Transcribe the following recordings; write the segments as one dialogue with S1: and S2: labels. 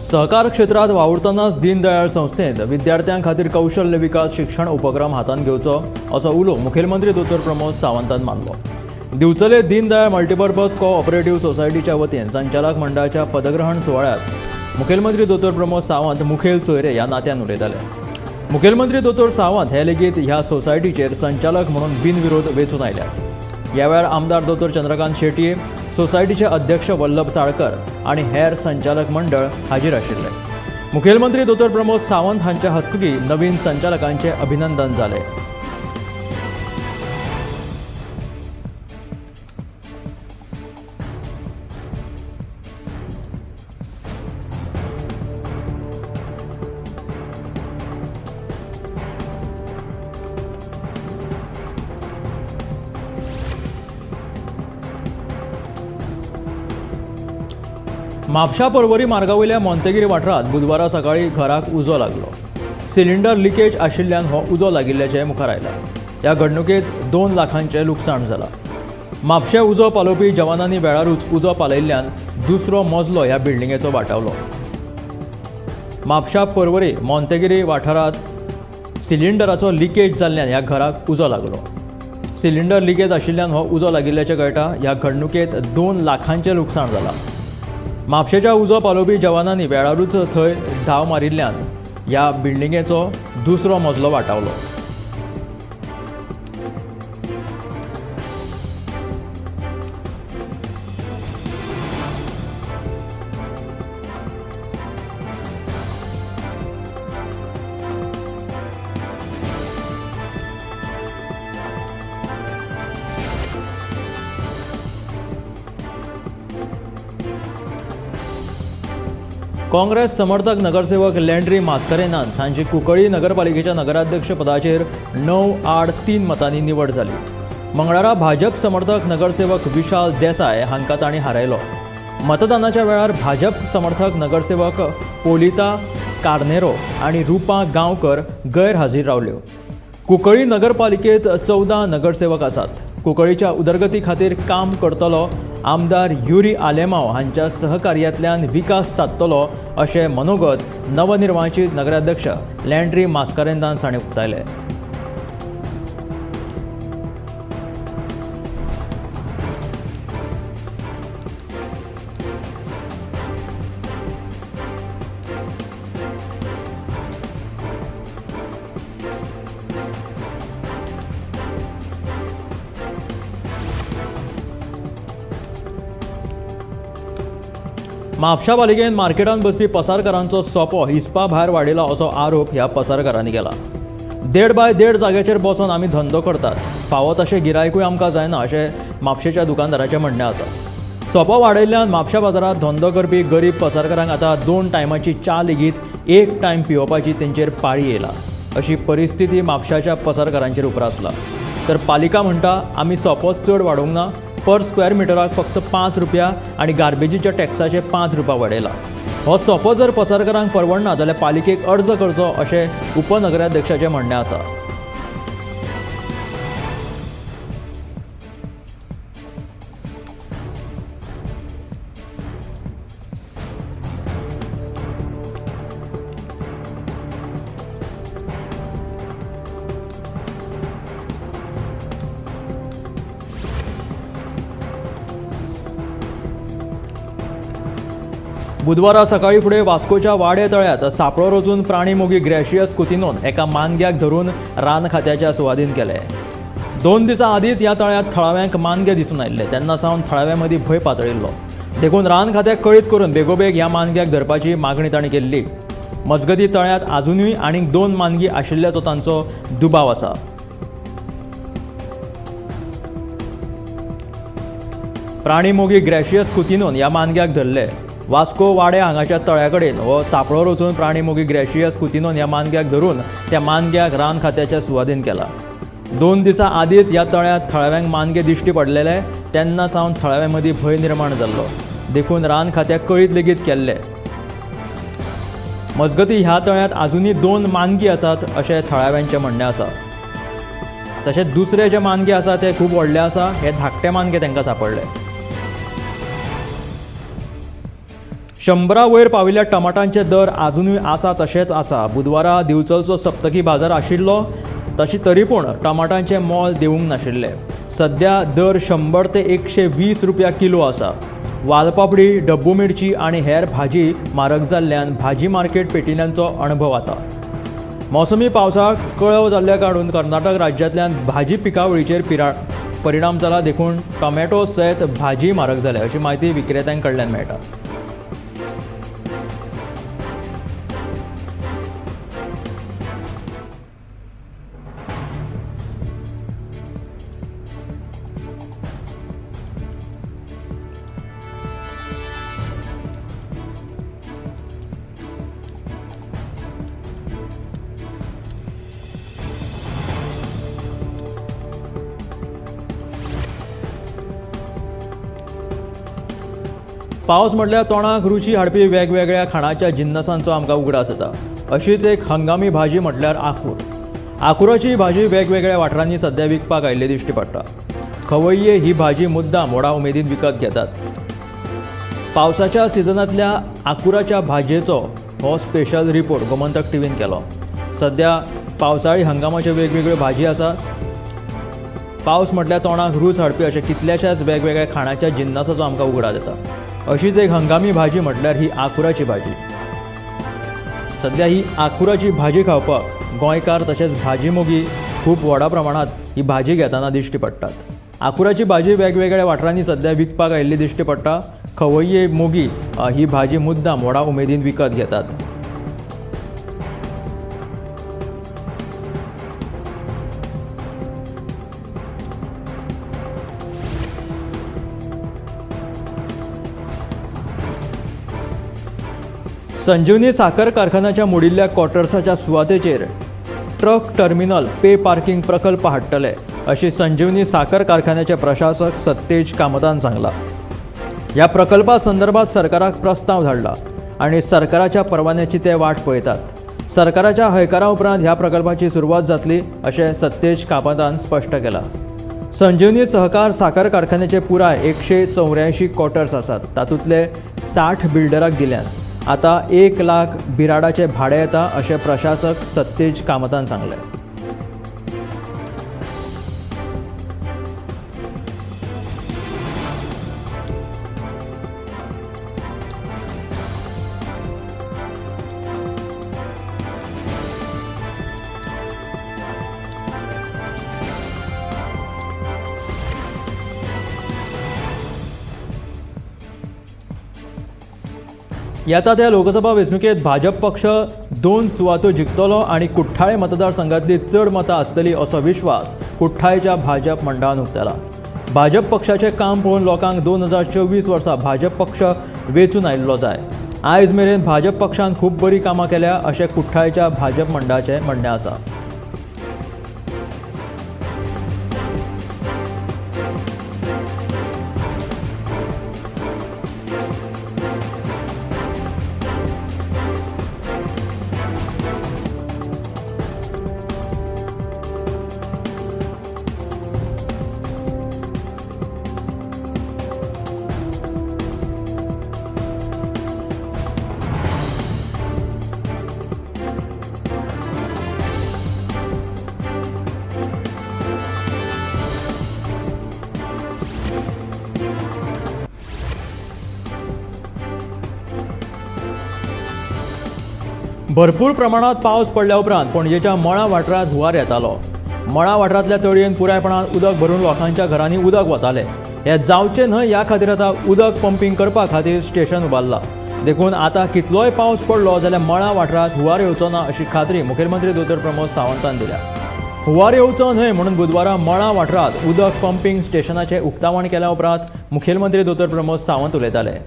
S1: सहकार क्षेत्रात वावुरतनाच दीनदयाळ संस्थेत विद्यार्थ्यां खातीर कौशल्य विकास शिक्षण उपक्रम हातांत घेवचो असो उलो मुखेलमंत्री दोतोर प्रमोद सावंतान मारलो. दिवचले दीनदयाळ मल्टिपर्पज कोऑपरेटिव्ह सोसायटीच्या वतीन संचालक मंडळाच्या पदग्रहण सुवाळ्यात मुखेलमंत्री दोतोर प्रमोद सावंत मुखेल सोयरे ह्या नात्यान उलयताले. मुखेलमंत्री दोतोर सावंत हे लेगीत ह्या सोसायटीचेर संचालक म्हणून बिनविरोध वेंचून आयल्यात. ह्या वेळार आमदार दोतोर चंद्रकांत शेटये, सोसायटीचे अध्यक्ष वल्लभ साळकर आनी हेर संचालक मंडळ हाजीर आशिल्ले. मुखेलमंत्री दोतोर प्रमोद सावंत हांच्या हस्तुकी नवीन संचालकांचे अभिनंदन जाले. म्हापशा पर्वरी मार्गावयल्या मोंतेगिरी वाठारांत बुधवारा सकाळी घराक उजो लागलो. सिलिंडर लिकेज आशिल्ल्यान हो उजो लागिल्ल्याचें मुखार आयलां. ह्या घडणुकेंत 2 लाखांचें लुकसाण जालां. म्हापशें उजो पालोवपी जवानांनी वेळारूच उजो पालयिल्ल्यान दुसरो मजलो ह्या बिल्डिंगेचो वाटावलो. म्हापशा पर्वरी मोंतेगिरी वाठारांत सिलिंडराचो लिकेज जाल्ल्यान ह्या घराक उजो लागलो. सिलिंडर लिकेज आशिल्ल्यान हो उजो लागिल्ल्याचें कळटा. ह्या घडणुकेंत 2 लाखांचें लुकसाण जालां. म्हापशेच्या उजो पालोवपी जवानांनी वेळारूच थंय धांव मारिल्ल्यान ह्या बिल्डिंगेचो दुसरो मजलो वाटावलो. काँग्रेस समर्थक नगरसेवक लँड्री मास्करेन्हास हांची कुंकळी नगरपालिकेच्या नगराध्यक्ष पदाचेर 9-3 मतांनी निवड जाली. मंगळारा भाजप समर्थक नगरसेवक विशाल देसाय हांकां तांणी हारयलो. मतदानाच्या वेळार भाजप समर्थक नगरसेवक पोलिता कार्नेरो आनी रुपा गांवकर गैरहाजीर रावल्यो. कुंकळी नगरपालिकेत 14 नगरसेवक आसात. कुंकळीच्या उदरगती खातीर काम करतलो आमदार युरी आलेमाव हांच्या सहकार्यांतल्यान विकास सादतलो अशें मनोगत नवनिर्वाचित नगराध्यक्ष लँड्री मास्करेन्हास हांणी उक्तायलें. म्हापशा पालिकेन मार्केटांत बसपी पसारकारांचो सोपो हिसपा भायर वाडयला असो आरोप ह्या पसारकारांनी केला. 1.5 बाय 1.5 जाग्याचेर बसून आमी धंदो करतात, फावो तशें गिरायकूय आमकां जायना अशें म्हापशेच्या दुकानदाराचें म्हणणें आसा. सोपो वाडयल्ल्यान म्हापशा बाजारांत धंदो करपी गरीब पसारकारांक आतां 2 टायमाची च्या लेगीत 1 टायम पिवपाची तेंचेर पाळी येयला अशी परिस्थिती म्हापशाच्या पसारकारांचेर उप्रासला. तर पालिका म्हणटा आमी सोपो चड वाडोवंक ना, पर स्क्वेअर मिटराक फक्त 5 रुपया आनी गार्बेजीच्या टॅक्साचे 5 रुपया वाडयला. हो सोपो जर पसारकारांक परवडना जाल्यार पालिकेक अर्ज करचो अशें उपनगराध्यक्षाचें म्हणणें आसा. बुधवारा सकाळी फुडें वास्कोच्या वाडे तळ्यांत सापळो रचून प्राणीमोगी ग्रॅशियस कुतिनोन एका मानग्याक धरून रान खात्याच्या सुवादीन केले. 2 दिसां आदींच ह्या तळ्यांत थळाव्यांक मानगे दिसून आयिल्ले. तेन्ना सावन थळाव्यां मदीं भंय पातळिल्लो. देखून रान खात्याक कळीत करून बेगोबेग ह्या मानग्याक धरपाची मागणी तांणी केल्ली. मजगती तळ्यांत आजुनूय आनीक 2 मानगी आशिल्ल्याचो तांचो दुबाव आसा. प्राणीमोगी ग्रॅशियस कुतिनोन ह्या मानग्याक धरले. वास्को वाडे हांगाच्या तळ्या कडेन हो सापळो रचून प्राणीमोगी ग्रॅशियस कुतिनोन ह्या मानग्याक धरून त्या मानग्याक रान खात्याच्या सुवादीन केला. 2 दिसां आदींच ह्या तळ्यांत थळाव्यांक मानगे दिश्टी पडलेले. तेन्ना सावन थळाव्यां मदीं भंय निर्माण जाल्लो. देखून रान खात्याक कळीत लेगीत केल्ले. मजगती ह्या तळ्यांत आजुनूय 2 मानगी आसात अशें थळाव्यांचें म्हणणें आसा. तशेंच दुसरे जे मानगे आसा ते खूब व्हडले आसा. हे धाकटे मानगे तांकां सांपडले. 100 वयर पाविल्ल्या टमाटांचे दर आजुनूय आसा तशेंच आसा. बुधवारा दिवचलचो सप्तकी बाजार आशिल्लो तशी तरी पूण टमाटांचें मोल देवूंक नाशिल्लें. सद्या दर 100 ते 120 रुपया किलो आसा. वालपापडी, डब्बू मिरची आनी हेर भाजी म्हारग जाल्ल्यान भाजी मार्केट पेटिल्यांचो अणभव आता. मोसमी पावसाक कळव जाल्ल्या काडून कर्नाटक राज्यांतल्यान भाजी पिकावळीचेर परिणाम जाला, देखून टोमॅटो सयत भाजी म्हारग जाल्या अशी म्हायती विक्रेत्यां कडल्यान मेळटा. पावस म्हटल्यार तोंडाक रुची हाडपी वेगवेगळ्या खाणाच्या जिन्नसांचो आमकां उगडास येता. अशीच एक हंगामी भाजी म्हटल्यार आंकूर. आंकुराची भाजी वेगवेगळ्या वाठारांनी सद्या विकपाक आयिल्ली दिश्टी पडटा. खवय्ये ही भाजी मुद्दाम व्हडा उमेदीन विकत घेतात. पावसाच्या सिजनांतल्या आंकुराच्या भाजयेचो हो स्पेशल रिपोर्ट गोमंतक टीव्हीन केलो. सद्या पावसाळी हंगामाच्यो वेगवेगळ्यो भाजी आसात. पावस म्हटल्यार तोंडाक रूच हाडपी अशे कितल्याशाच वेगवेगळ्या खाणाच्या जिन्नसाचो आमकां उगडास येता. अशीच एक हंगामी भाजी म्हटल्यार ही आंकुराची भाजी. सद्या ही आंकुराची भाजी खावपाक गोंयकार तशेंच भाजी मोगी खूब व्हडा प्रमाणांत ही भाजी घेतना दिश्टी पडटात. आंकुराची भाजी वेगवेगळ्या वाठारांनी सद्या विकपाक आयिल्ली दिश्टी पडटा. खवय्ये मोगी ही भाजी मुद्दाम व्हडा उमेदीन विकत घेतात. संजीवनी साखर कारखान्याच्या मोडिल्ल्या क्वॉर्टर्साच्या सुवातेचेर ट्रक टर्मिनल पे पार्किंग प्रकल्प हाडटले अशी संजीवनी साखर कारखान्याचे प्रशासक सत्तेज कामतान सांगला. ह्या प्रकल्पा संदर्भात सरकाराक प्रस्ताव धाडला आनी सरकाराच्या परवान्याची ते वाट पळयतात. सरकाराच्या हयकारा उपरांत ह्या प्रकल्पाची सुरवात जातली अशें सत्तेज कामतान स्पश्ट केलां. संजीवनी सहकार साखर कारखान्याचे पुराय 184 क्वॉर्टर्स आसात. तातूंतले 60 बिल्डराक दिल्यात. आता 1 लाख बिराडाचे भाडे येता अशें प्रशासक सत्तेज कामतान सांगलें. येता त्या लोकसभा वेंचणुकेंत भाजप पक्ष 2 सुवातो जिखतलो आनी कुठ्ठाळे मतदारसंघांतली चड मतां आसतली असो विश्वास कुठ्ठाळेच्या भाजप मंडळान उक्तायला. भाजप पक्षाचें काम पळोवन लोकांक 2024 वर्सा भाजप पक्ष वेंचून आयिल्लो जाय. आयज मेरेन भाजप पक्षान खूब बरी कामां केल्या अशें कुठ्ठाळेच्या भाजप मंडळाचें म्हणणें आसा. भरपूर प्रमाणात पावस पडल्या उपरांत पणजेच्या मळा वाठारांत हुंवार येतालो. मळा वाठारांतल्या तळयेन पुरायपणान उदक भरून लोकांच्या घरांनी उदक वतालें. हें जावचें न्हय ह्या खातीर आतां उदक पंपींग करपा खातीर स्टेशन उबारलां. देखून आतां कितलोय पावस पडलो जाल्यार मळा वाठारांत हुंवार येवचो ना अशी खात्री मुखेलमंत्री दोतोर प्रमोद सावंतान दिल्या. हुंवार येवचो न्हय म्हणून बुधवारा मळा वाठारांत उदक पंपींग स्टेशनाचें उक्तावण केल्या उपरांत मुखेलमंत्री दोतोर प्रमोद सावंत उलयताले.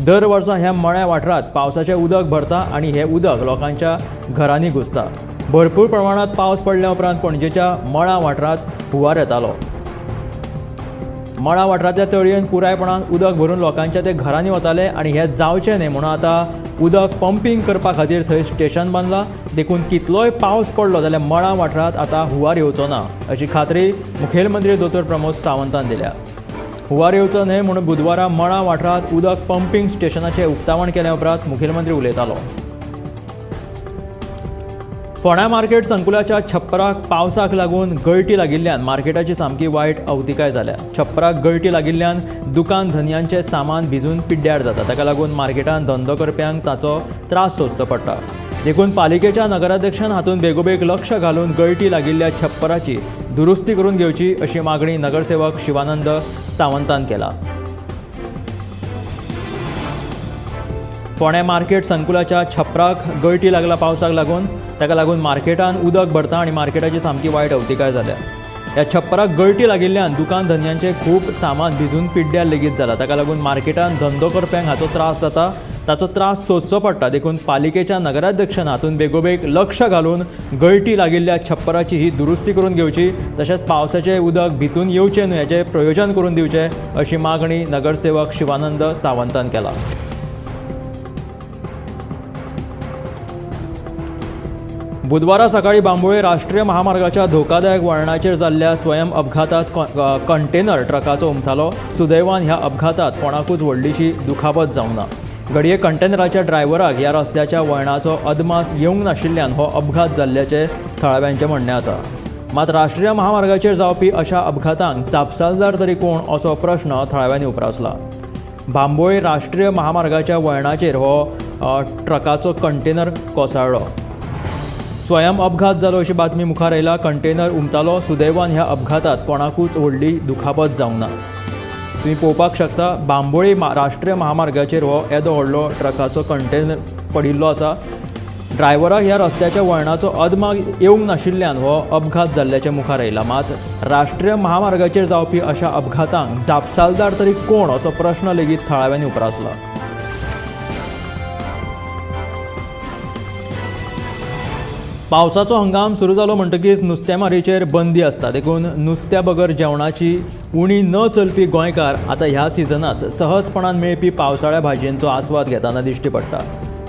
S1: दर वर्सा ह्या मळ्या वाठारांत पावसाचें उदक भरता आनी हें उदक लोकांच्या घरांनी घुसता. भरपूर प्रमाणांत पावस पडल्या उपरांत पणजेच्या मळा वाठारांत हुंवार येतालो. मळा वाठारांतल्या तळयेन पुरायपणान उदक भरून लोकांच्या ते घरांनी वताले आनी हें जावचें न्हय म्हणून आतां उदक पंपींग करपा खातीर थंय स्टेशन बांदलां. देखून कितलोय पावस पडलो जाल्यार मळा वाठारांत आतां हुंवार येवचो ना अशी खात्री मुखेलमंत्री दोतोर प्रमोद सावंतान दिल्या. हुंवार येवचो न्हय म्हणून बुधवारा मळा वाठारांत उदक पंपींग स्टेशनाचें उक्तावण केल्या उपरांत मुखेलमंत्री उलयतालो. फोंड्या मार्केट संकुलाच्या छप्पराक पावसाक लागून गळटी लागिल्ल्यान मार्केटाची सामकी वायट अवतिकाय जाल्या. छप्पराक गळटी लागिल्ल्यान दुकान धनयांचें सामान भिजून पिड्ड्यार जाता. ताका लागून मार्केटान धंदो करप्यांक ताचो त्रास सोंसचो पडटा. देखून पालिकेच्या नगराध्यक्षान हातूंत बेगोबेग लक्ष घालून गळटी लागिल्ल्या छप्पराची दुरुस्ती करून घेवची अशी मागणी नगरसेवक शिवानंद सावंतान केला. फोंड्या मार्केट संकुलाच्या छप्पराक गळटी लागला पावसाक लागून, ताका लागून मार्केटान उदक भरता आनी मार्केटाची सामकी वायट अवतिकाय जाल्या. ह्या छप्पराक गळटी लागिल्ल्यान दुकान धनयांचें खूब सामान भिजून पिड्ड्यार लेगीत जाला. ताका लागून मार्केटान धंदो करप्यांक हाचो त्रास जाता, ताचो त्रास सोंसचो पडटा. देखून पालिकेच्या नगराध्यक्षान हातूंत बेगोबेग लक्ष घालून गळटी लागिल्ल्या छप्पराची ही दुरुस्ती करून घेवची, तशेंच पावसाचें उदक भितून येवचें न्हय हाचें प्रयोजन करून दिवचें अशी मागणी नगरसेवक शिवानंद सावंतान केला. बुधवारा सकाळी बांबोळे राष्ट्रीय महामार्गाच्या धोकादायक वळणाचेर जाल्ल्या स्वयं अपघातात कंटेनर ट्रकाचो उमथालो. सुदैवान ह्या अपघातात कोणाकूच व्हडलीशी दुखापत जावंक ना. घडये कंटेनराच्या ड्रायव्हराक ह्या रस्त्याच्या वळणाचो अदमास येवंक नाशिल्ल्यान हो अपघात जाल्ल्याचें थळाव्यांचें म्हणणें आसा. मात राष्ट्रीय महामार्गाचेर जावपी अशा अपघातांक जापसालदार तरी कोण असो प्रश्न थळाव्यांनी उप्रासला. बांबोळे राष्ट्रीय महामार्गाच्या वळणाचेर हो ट्रकाचो कंटेनर कोसळ्ळो. स्वयं अपघात जालो अशी बातमी मुखार आयला. कंटेनर उमतालो. सुदैवान ह्या अपघातात कोणाकूच व्हडली दुखापत जावंक ना. तुमी पळोवपाक शकता बांबोळे राष्ट्रीय महामार्गाचेर हो येदो व्हडलो ट्रकाचो कंटेनर पडिल्लो आसा. ड्रायव्हराक ह्या रस्त्याच्या वळणाचो अदमास येवंक नाशिल्ल्यान हो अपघात जाल्ल्याचें मुखार आयला. मात राष्ट्रीय महामार्गाचेर जावपी अशा अपघातांक जापसालदार तरी कोण असो प्रश्न लेगीत थळाव्यांनी उप्रासला. पावसाचो हंगाम सुरू जालो म्हणटकीच नुस्तेमारीचेर बंदी आसता. देखून नुस्त्या बगर जेवणाची उणी न चलपी गोंयकार आतां ह्या सिजनांत सहजपणान मेळपी पावसाळ्या भाजयेंचो आस्वाद घेतना दिश्टी पडटा.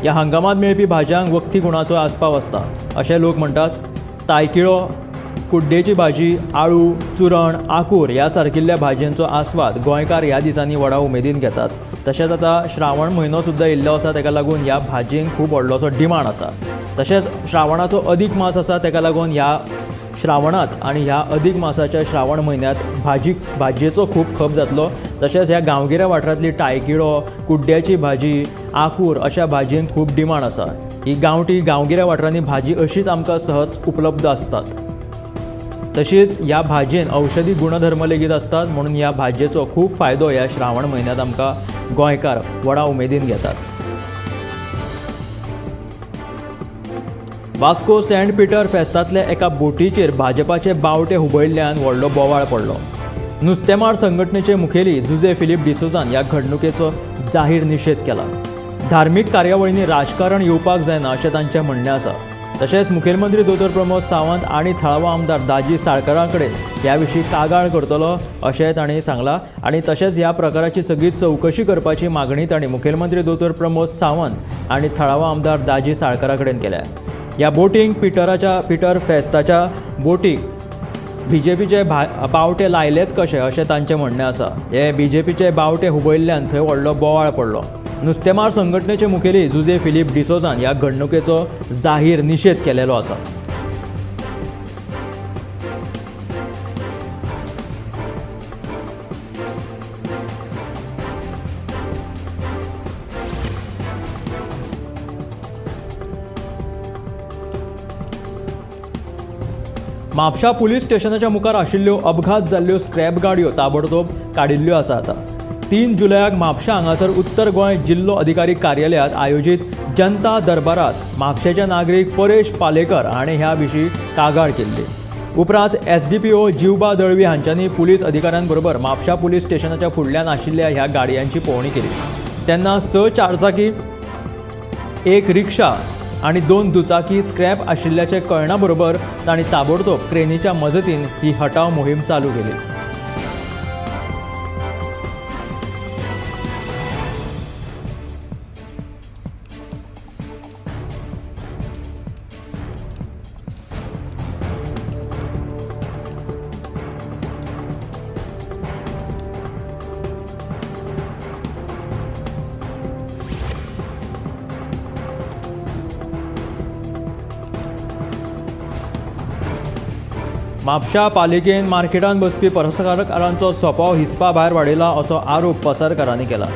S1: ह्या हंगामांत मेळपी भाजयांक वखदी गुणाचो आस्पाव आसता अशें लोक म्हणटात. तायकिळो, कुड्डेची भाजी, आळू, चुरण, आकूर ह्या सारकिल्ल्या भाजयेंचो आस्वाद गोंयकार ह्या दिसांनी व्हडा उमेदीन घेतात. तशेंच आतां श्रावण म्हयनो सुद्दां येयल्लो आसा, ताका लागून ह्या भाजयेंक खूब व्हडलोसो डिमांड आसा. तशेंच श्रावणाचो अदीक मास आसा, ताका लागून ह्या श्रावणांत आनी ह्या अदीक मासाच्या श्रावण म्हयन्यांत भाजयेचो खूब खप जातलो. तशेंच ह्या गांवगिऱ्या वाठारांतली तायकिळो, कुड्ड्याची भाजी, आकूर अशा भाजयेंक खूब डिमांड आसा. ही गांवठी गांवगिऱ्या वाठारांनी भाजी अशीच आमकां सहज उपलब्ध आसतात. तशीच ह्या भाजयेन औषधी गुणधर्म लेगीत आसतात, म्हणून ह्या भाजयेचो खूब फायदो ह्या श्रावण म्हयन्यांत आमकां गोंयकार व्हडा उमेदीन घेतात. वास्को सेंट पीटर फेस्तांतल्या एका बोटीचेर भाजपाचे बावटे हुबयल्ल्यान व्हडलो बोवाळ पडलो. नुस्तेमार संघटनेचे मुखेली जुजे फिलीप डिसोजान ह्या घडणुकेचो जाहीर निशेध केला. धार्मीक कार्यावळींनी राजकारण येवपाक जायना अशें तांचें म्हणणें आसा. तशेंच मुखेलमंत्री दोतोर प्रमोद सावंत आनी थळावो आमदार दाजी साळकारा कडेन ह्या विशीं कागाळ करतलो अशें तांणी सांगलां आनी तशेंच ह्या प्रकाराची सगळी चवकशी करपाची मागणी तांणी मुखेलमंत्री दोतोर प्रमोद सावंत आनी थळावो आमदार दाजी साळकारा कडेन केल्या. ह्या बोटींक पीटर फेस्ताच्या बोटीक बीजेपीचे बावटे लायलेच कशे अशें तांचें म्हणणें आसा. हे बीजेपीचे बावटे हुबयल्ल्यान थंय व्हडलो बोवाळ पडलो. नुस्तेमार संघटनेचे मुखेली जुजे फिलीप डिसोजान ह्या घडणुकेचो जाहीर निशेध केलेलो आसा. म्हापशा पुलीस स्टेशनाच्या मुखार आशिल्ल्यो अपघात जाल्ल्यो स्क्रॅप गाडयो ताबडतोब काडिल्ल्यो आसा. आतां 3 जुलयाक म्हापशा हांगासर उत्तर गोंय जिल्लो अधिकारी कार्यालयांत आयोजीत जनता दरबारांत म्हापशेचे नागरीक परेश पालेकर हाणें ह्या विशीं कागाळ केल्ली. उपरांत SDPO जिवबा दळवी हांच्यांनी पुलीस अधिकाऱ्यांबरोबर म्हापशा पुलीस स्टेशनाच्या फुडल्यान आशिल्ल्या ह्या गाडयांची पळोवणी केली. तेन्ना 6 चारचाकी, 1 रिक्षा आनी 2 दुचाकी स्क्रॅप आशिल्ल्याचें कळना बरोबर तांणी ताबडतोब क्रेनीच्या मजतीन ही हटाव मोहीम चालू केली. म्हापशा पालिकेन मार्केटान बसपी पसरकारांचो सोपो हिसपा भायर वाडयला असो आरोप पसरकारांनी केला।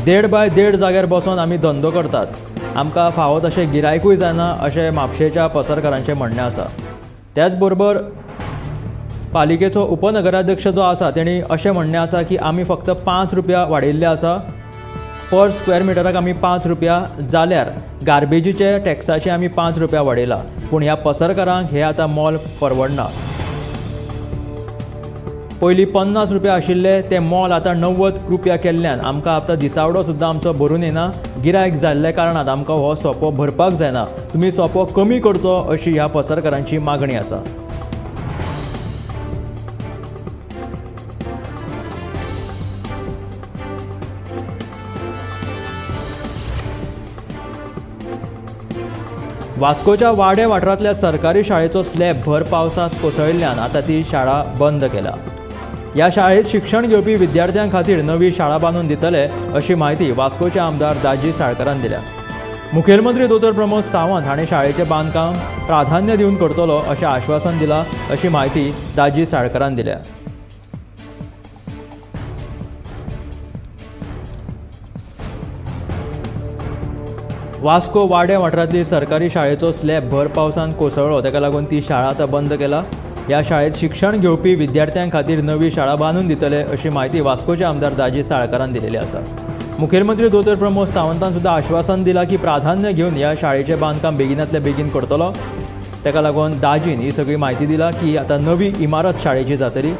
S1: 1.5 बाय 1.5 जाग्यार बसून आमी धंदो करतात, आमकां फावो तशें गिरायकूय जायना अशें म्हापशेच्या पसरकारांचें म्हणणें आसा। त्याच बरोबर पालिकेचो उपनगराध्यक्ष जो आसा तेणी अशें म्हणणें आसा की आमी फक्त 5 रुपया वाडयिल्ले आसा, पर स्क्वेअर मिटराक आमी 5 रुपया, जाल्यार गार्बेजीचे टॅक्साचे आमी 5 रुपया वाडयला, पूण ह्या पसरकारांक हे आतां मोल परवडना। पयलीं 50 रुपया आशिल्ले ते मोल आतां 90 रुपया केल्ल्यान आमकां आतां दिसावडो सुद्दां आमचो भरून येना। गिरायक जाल्ल्या कारणान आमकां हो सोपो भरपाक जायना, तुमी सोपो कमी करचो अशी ह्या पसरकारांची मागणी आसा। वास्कोच्या वाडे वाठारांतल्या सरकारी शाळेचो स्लॅब भर पावसांत कोसळिल्ल्यान आतां ती शाळा बंद केल्या। ह्या शाळेत शिक्षण घेवपी विद्यार्थ्यां खातीर नवी शाळा बांदून दितले अशी म्हायती वास्कोचे आमदार दाजी साळकारान दिल्या। मुखेलमंत्री दोतोर प्रमोद सावंत हांणी शाळेचें बांदकाम प्राधान्य दिवन करतलो अशें आश्वासन दिलां अशी म्हायती दाजी साळकारान दिल्या। वास्को वाडे वाठारांतली सरकारी शाळेचो स्लॅब भर पावसान कोसळ्ळो, ताका लागून ती शाळा आतां बंद केला। ह्या शाळेत शिक्षण घेवपी विद्यार्थ्यां खातीर नवी शाळा बांदून दितले अशी म्हायती वास्कोचे आमदार दाजी साळकारान दिलेली आसा। मुखेलमंत्री दोतोर प्रमोद सावंतान सुद्दां आश्वासन दिलां की प्राधान्य घेवन ह्या शाळेचें बांदकाम बेगिनांतल्या बेगीन करतलो। ताका लागून दाजीन ही सगळी म्हायती दिला की आतां नवी इमारत शाळेची जातली।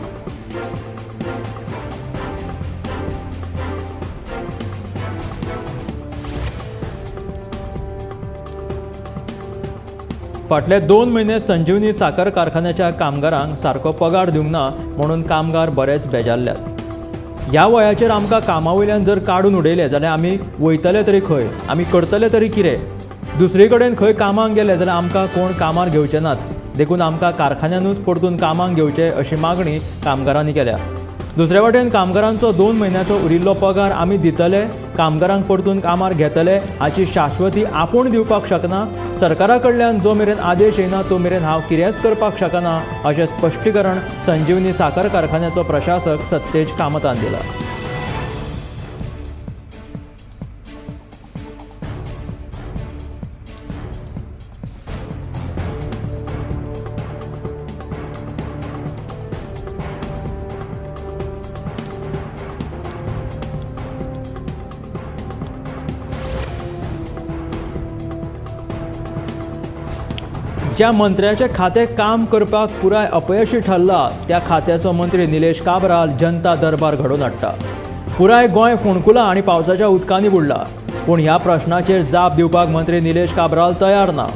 S1: फाटले 2 म्हयने संजीवनी साखर कारखान्याच्या कामगारांक सारको पगार दिवंक ना म्हणून कामगार बरेच बेजारल्यात। ह्या वयाचेर आमकां कामा वयल्यान जर काडून उडयले जाल्यार आमी वयतले तरी खंय, आमी करतले तरी कितें? दुसरे कडेन खंय कामाक गेले जाल्यार आमकां कोण कामार घेवचे नात, देखून आमकां कारखान्यानूच परतून कामाक घेवचे अशी मागणी कामगारांनी केल्या। दुसरे वटेन कामगारांचो 2 म्हयन्याचो उरिल्लो पगार आमी दितले, कामगारांक परतून कामार घेतले हाची शाश्वती आपूण दिवपाक शकना। सरकारा कडल्यान जो मेरेन आदेश येना तो मेरेन हांव कितेंच करपाक शकना अशें स्पश्टीकरण संजीवनी साखर कारखान्याचो प्रशासक सत्तेज कामतान दिला। ज्या मंत्र्याचे खातें काम करपाक पुराय अपयशी ठरला त्या खात्याचो मंत्री निलेश काब्राल जनता दरबार घडोवन हाडटा। पुराय गोंय फोंडकुलां आनी पावसाच्या उदकांनी बुडला, पूण ह्या प्रश्नाचेर जाप दिवपाक मंत्री निलेश काब्राल तयार ना।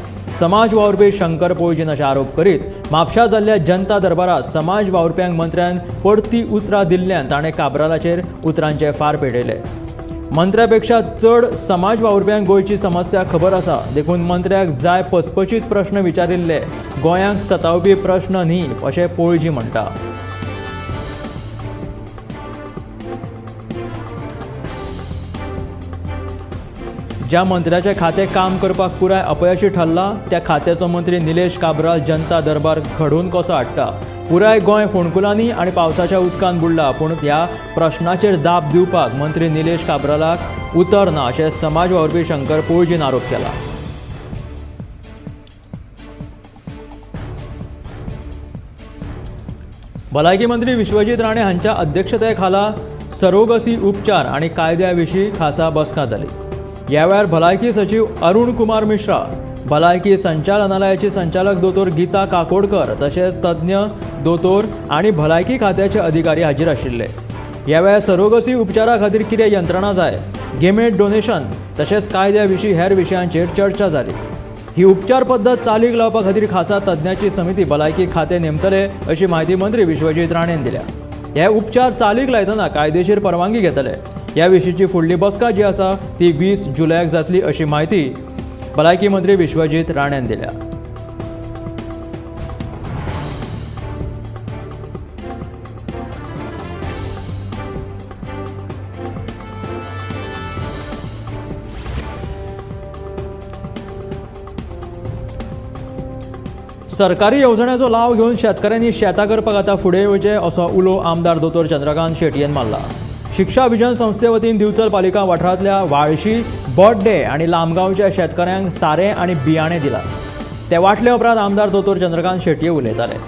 S1: समाज वावुरपी शंकर पोळजीन अशे आरोप करीत म्हापशा जाल्ल्या जनता दरबारात समाज वावुरप्यांक मंत्र्यान परती उतरां दिल्ल्यान ताणें काब्रालाचेर उतरांचे फार पेटयले। मंत्र्यापेक्षा चड समाज वावुरप्यांक गोंयची समस्या खबर आसा, देखून मंत्र्याक जाय पचपचीत प्रश्न विचारिल्ले, गोंयांक सतावपी प्रश्न न्ही अशें पोळजी म्हणटा। ज्या मंत्र्याचे खातें काम करपाक पुराय अपयशी ठरला त्या खात्याचो मंत्री निलेश काब्राल जनता दरबार घडोवन कसो हाडटा? पुराय गोंय फोंडकुलांनी आनी पावसाच्या उदकान बुडला, पूण ह्या प्रश्नाचेर दाब दिवपाक मंत्री निलेश काब्रालाक उतर ना अशें समाज वावुरपी शंकर पोळजीन आरोप केला। भलायकी मंत्री विश्वजीत राणे हांच्या अध्यक्षते खाला सरोगसी उपचार आनी कायद्या विशीं खासा बसका जाली। ह्या वेळार भलायकी सचीव अरुण कुमार मिश्रा, भलायकी संचालनालयाचे संचालक दोतोर गीता काकोडकर तशेंच तज्ञ दोतोर आनी भलायकी खात्याचे अधिकारी हाजीर आशिल्ले। ह्या वेळार सरोगसी उपचारा खातीर कितें यंत्रणा जाय, गेमेट डोनेशन तशेंच कायद्या विशीं हेर विशयांचेर चर्चा जाली। ही उपचार पद्दत चालीक लावपा खातीर खासा तज्ञाची समिती भलायकी खातें नेमतले अशी म्हायती मंत्री विश्वजीत राणेन दिल्या। हे उपचार चालीक लायतना कायदेशीर परवानगी घेतले। ह्या विशींची फुडली बसका जी आसा ती 20 जुलयाक जातली अशी म्हायती भलायकी मंत्री विश्वजीत राणेन दिल्या। सरकारी येवजण्याचो लाव घेवन शेतकऱ्यांनी शेतां करपाक आतां फुडें येवचें असो उलो आमदार दोतोर चंद्रकांत शेटयेन मारला. शिक्षा विजन संस्थे वतीन दिवचल पालिका वाठारांतल्या व्हाळशी, बोड्डे आनी लामगांवच्या शेतकऱ्यांक सारें आनी बियाणें दिलां. ते वांटले उपरांत आमदार दोतोर चंद्रकांत शेटये उलयताले.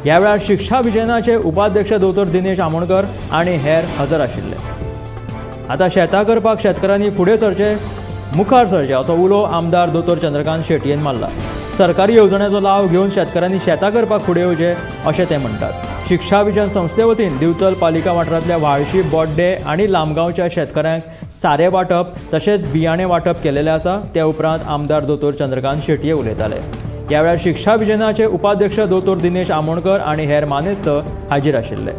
S1: ह्या वेळार शिक्षा विजनाचे उपाध्यक्ष दोतोर दिनेश आमोणकर आनी हेर हजर आशिल्ले. आतां शेतां करपाक शेतकऱ्यांनी फुडें सरचें, मुखार सरचें असो उलो आमदार दोतोर चंद्रकांत शेटयेन मारला. सरकारी येवजण्याचो लाव घेवन शेतकऱ्यांनी शेतां करपाक फुडें येवचें अशें ते म्हणटात. शिक्षा विजन संस्थे वतीन दिवचल पालिका वाठारांतल्या व्हाळशी, बोड्डे आनी लामगांवच्या शेतकऱ्यांक सारें वांटप तशेंच बियाणें वांटप केलेलें आसा. ते उपरांत आमदार दोतोर चंद्रकांत शेटये उलयताले. ह्या वेळार शिक्षा विजनाचे उपाध्यक्ष दोतोर दिनेश आमोणकर आनी हेर मानेस्त हाजीर आशिल्ले.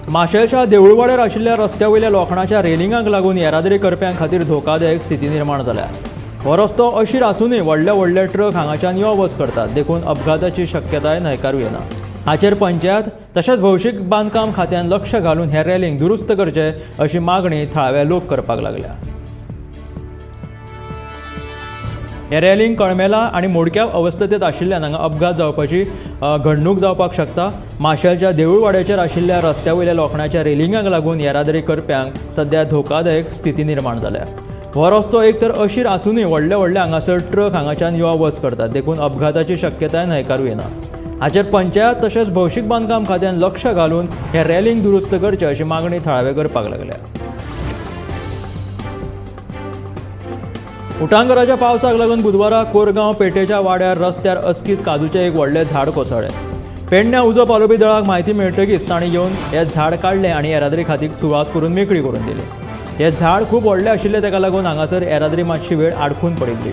S1: माशेलच्या देऊळवाड्यार आशिल्ल्या रस्त्या वयल्या लोखणाच्या रेलिंगांक लागून येरादारी करप्यां खातीर धोकादायक स्थिती निर्माण जाल्या. हो रस्तो अशीर आसूनय व्हडले व्हडले ट्रक हांगाच्यान यो वच करतात, देखून अपघाताची शक्यताय न्हयकारूं येना. हाचेर पंचायत तशेंच भौशीक बांदकाम खात्यान लक्ष घालून हे रेलिंग दुरुस्त करचे अशी मागणी थळावे लोक करपाक लागल्या. हे रेलिंग कळमेला आनी मोडक्या अवस्थेंत आशिल्ल्यान हांगा अपघात जावपाची घडणूक जावपाक शकता. माशेलच्या देऊळवाड्याचेर आशिल्ल्या रस्त्या वयल्या लोखणाच्या रेलिंगाक लागून येरादारी करप्यांक सध्या धोकादायक स्थिती निर्माण जाल्या. हो रस्तो एक तर अशीर आसूनय व्हडले व्हडले हांगासर ट्रक हांगाच्यान यो वच करतात, देखून अपघाताची शक्यताय न्हयकारूं येना. हाचेर पंचायत तशेंच भौशीक बांदकाम खात्यान लक्ष घालून हे रेलिंग दुरुस्त करचें अशी मागणी थळावे करपाक लागल्या. उटांगराच्या पावसाक लागून बुधवारा कोरगांव पेटेच्या वाड्यार रस्त्यार अचकीत काजूचें एक व्हडलें झाड कोसळ्ळें. पेडण्या उजो पालोवपी दळाक म्हायती मेळटकीच तांणी येवन हें झाड काडलें आनी येरादारी खातीर सुवात करून मेकळी करून दिली. हें झाड खूब व्हडलें आशिल्लें, ताका लागून हांगासर येरादारी मातशी वेळ आडखून पडिल्ली.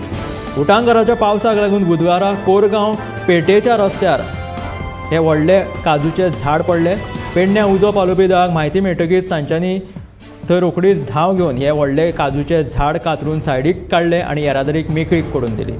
S1: उटांगराच्या पावसाक लागून बुधवारा कोरगांव पेटेच्या रस्त्यार हें व्हडलें काजूचें झाड पडलें. पेडण्या उजो पालोवपी दळाक म्हायती मेळटकीच तांच्यांनी थंय रोखडीच धांव घेवन हे व्हडले काजूचे झाड कातरून सायडीक काडले आनी येरादारीक मेकळीक करून दिली.